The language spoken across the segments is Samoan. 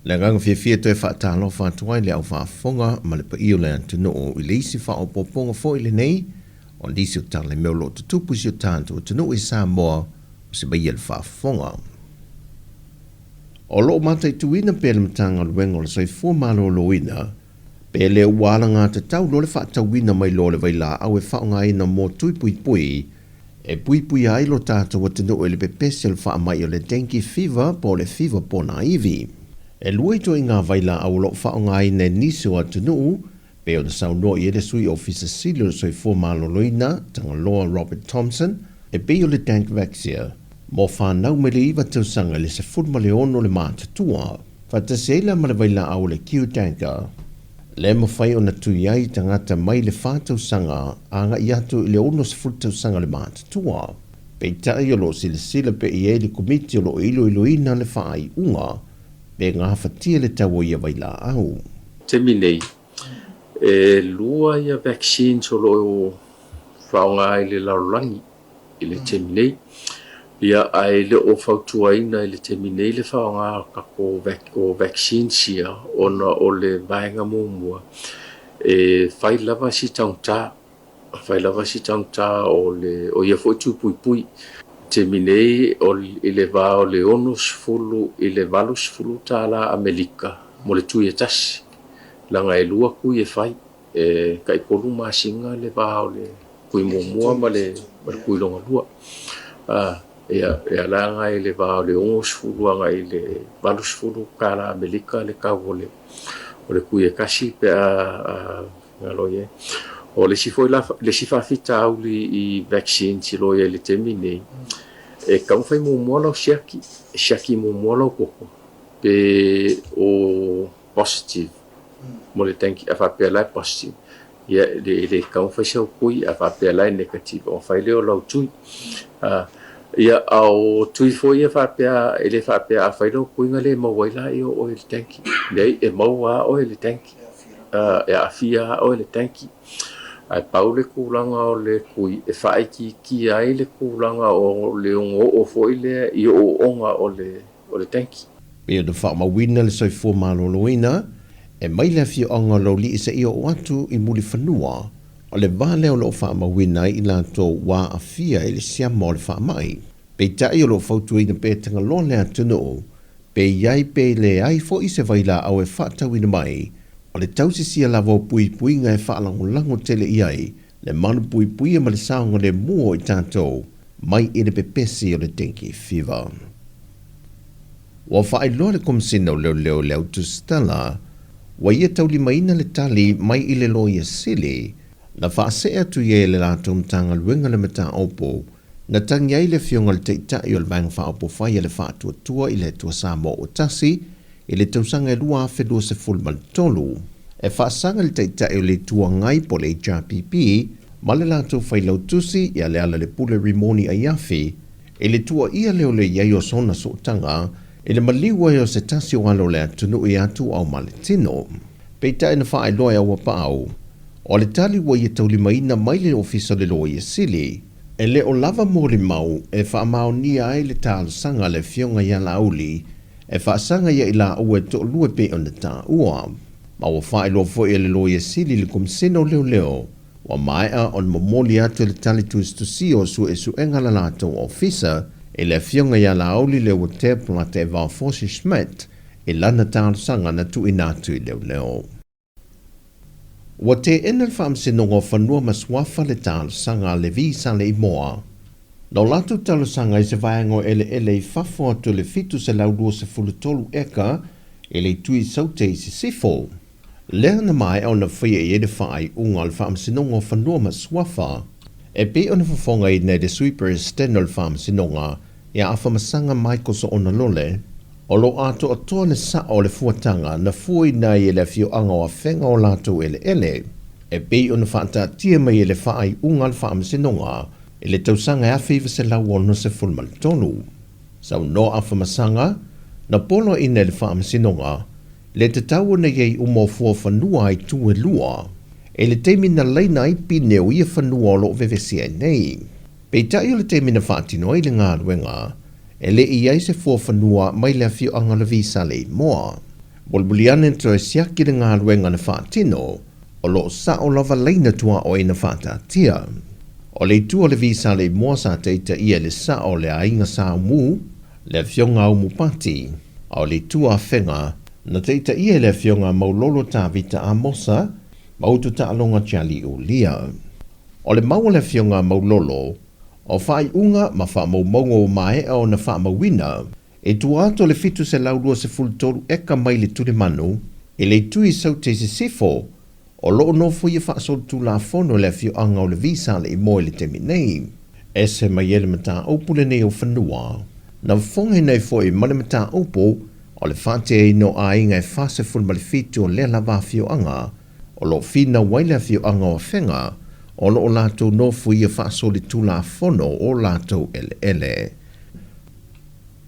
Le agaga fiafia e toe faatalofa atu ai le au faafofoga ma le paia o le atunuu i le isi faaopoopoga foi lenei o nisi o tala i mea o lo o tutupu i si o tatou atunuu i Samoa o se maia le faafofoga. O lo o mataituina pea le Matagaluega o le Soifua Maloloina pe le ua alagatatau loa le faatauina mai loa o le vailaau e faaaogaina mo tui puipui e puipuia ai lo tatou atunuu i le pepesi o le faamai o le dengue fever po o le fiva ponaivi. E lua ituaiga vailaau o lo o faaaogaina e nisi o atunuu, pei ona saunoa i ai le Sui Ofisa Sili o le Soifua Maloloina, Tagaloa Robert Thomson, e pei o le Dengvaxia, mo fanau mai le 9 tausaga i le 16 le matutua, faatasi ai la ma le vailaau o le Qdenga. Le mafai ona tui ai tagata mai le fa tausaga agai atu i le 60 tausaga le matutua. Peitai o lo o silasila pea i ai le Komiti o lo o iloiloina le faaiuga pe gafatia le tau o ia vailaau. Taimi nei, e lua ia vaccines o lo o faaaoga i le lalolagi. i le taimi nei. Ia, ae le o fautuaina i le taimi nei le faaaoga o tatou o vaccines ia ona o le vaega muamua, e fai lava si taugata, fai lava si taugata o le o ia foi tui puipui. I le taimi nei o i le va o le 60 i le 80 tala Amerika mo le tui e tasi, leaga e lua tui e fai. E tai tolu masina le va o le kui muamua ma le kui lona lua. Ia, e ala agai i le va o le 60 agai i le 80 tala Amerika le tau o le o le kui e tasi pe a galo i ai. O le isi foi la, le isi faafitauli i vaccines o lo o i ai i le taimi nei, e taumafai muamua lau siaki, siaki muamua lau toto pe o positive mo le dengue a faapea la e positive ia e le tatau ona fai sau tui a faapea la e negative ona fai lea o lau tui. Ia a o tui foi ia faapea e le faapea a fai lau tui ona le maua ai lea o oe i le dengue. Leai e maua lava oe i le dengue. E aafia lava oe i le dengue. Ae pau le tulaga o le tui e faaitiitia ai le tulaga o le ono oo foi lea i ooooga o le o le dengue. Pei ona faamauina le soifua maloloina e mai le afioaga o Laulii seia oo atu i Mulifanua, o le va lea o lo o faamauina ai i latou ua aafia i le siama o le faamai. Peitai o lo o fautuaina pea Tagaloa le atunuu, pe i ai pe leai foi se vailaau e faatauina mai, o le tausisia lava o puipuiga e faalagolago tele i ai le malupuipuia ma le saogalemu o i tatou mai i le pepesi o le dengue fever. Ua faailoa le Komesina o Leoleo i le Autusitala, ua ia taulimaina le tali mai i le Loia Sili na faasee atu i ai e le latou Matagaluega le mataupu na tagi ai le Afioga i le Taitai o le Vaega Faaopofai a le Faatuatua i le Atua Samoa ua Tasi i le tausaga e 2023. E faasaga le Taitai o le Itu Agai po o le HRPP ma le latou Failautusi ia Lealailepule Rimoni Aiafi i le tuuaia lea o le i ai o sona sootaga i le maliu ai o se tasi o alo o le atunuu ia Tuuau Maletino. Peitai na faailoa e Auapaau, o le tali ua ia taulimaina mai le Ofisa o le Loia Sili, e le o lava molimau e faamaonia ai le talosaga a le Afioga ia Laauli e faasaga ia i laua e toalua e pei ona taua. Ma ua faailoa foi e le Loia Sili i le Komisena o Leoleo, ua maea ona momoli atu e le tali tusitusia o suesuega a le latou ofisa i le Afioga ia Laauli Leuatea Polata Evaofosi Schmidt i lana talosaga na tuuina atu i leoleo. Ua teena le Faamasinoga o Fanua ma Suafa le talosaga a Levi Saleimoa. Na o latou talosaga i se vaega o eleele i fafo atu o le 723 eka i le itu i Saute i Sisifo. Lea na maea ona faia i ai le faaiuga o le Faamasinoga o Fanua ma Suafa, e pei ona fofogaina e le Sui Peresetene o le Faamasinoga ia Afamasaga Michael Soona Lole, O lo o atoatoa le sao o le fuataga na fuaina ai e le afioaga o Afega o latou eleele, e pei ona faataatia mai e le faaiuga a le Faamasinoga i le tausaga e 1963. Saunoa Afamasaga, na poloaiina e le Faamasinoga le tatau ona i ai uma o fua fanua a itu e lua, i le taimi na laina ai pine o ia fanua o lo o vevesi ai nei. Peitai o le taimi na faatino ai le galuega, E le i i ai se fuafanua mai le afioaga o Levi Saleimoa. Mulimuli ane toe siaki le galuega na faatino, o lo o sao lava laina tuaoi na faataatia. O le itu o le Visa Leimoa sa taitaia e le sao o le aiga Sa Aumu, le Afioga Aumu Pati, a o le itu o Afega na taitaia e le Afioga Maulolo Tavita Amosa ma Utu Taaloga Charlie Ulia. O le mau a le Afioga Maulolo, o faaiuga ma faamaumauga ua maea ona faamauina, I tua atu o le 723 eka mai le tulimanu i le itu i Saute i Sisifo, o lo o nofoia faasolitulafono e le afioaga o Levi sa le i moe i le taimi nei. Ese mai ai le mataupu lenei o fanua, na fofogaina ai foi ma le mataupu o le faateaina o aiga e 47 o lea lava afioaga o lo o finau ai le afioaga o Afega o lo o latou nofoia faasolitulafono o latou eleele.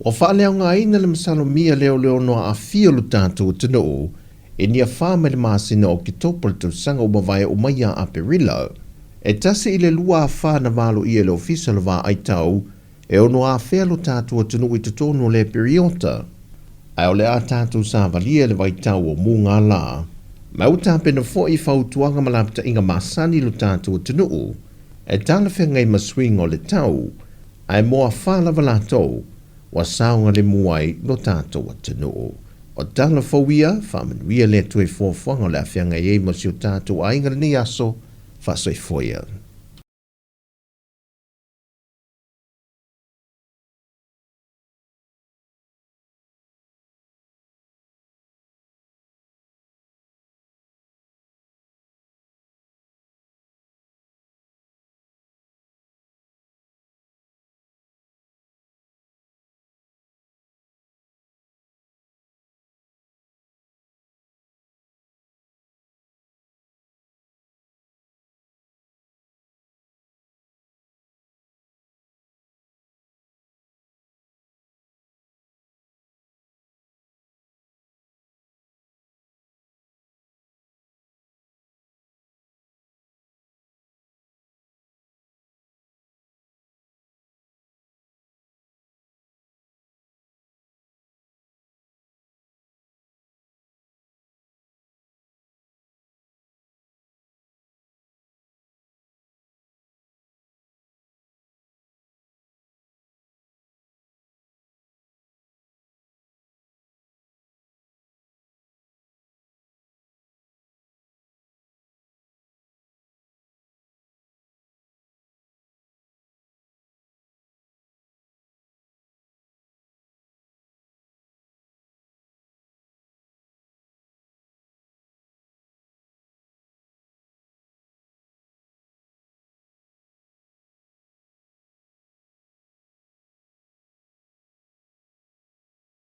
Ua faaleaogaina le masalomia lea o le ono aafia o lo tatou atunuu i ni afa mai le masina o Oketopa le tausaga ua mavae oo mai ia Aperila. E tasi i le lua afa na valoia e le Ofisa o le Vaai Tau e ono afea lo tatou atunuu i totonu o lea piriota. Ae o le a tatou savalia i le vaitau o mugala. Ma ua tapena foi fautuaga ma lapataiga masani i lo tatou atunuu e talafeagai ma suiga o le tau Ae mo afa lava latou, ua saogalemu ai lo tatou atunuu. O tala fou ia, faamanuia le Atua i fuafuaga o le a feagai ai ma si o tatou aiga lenei aso, faasoifua ia.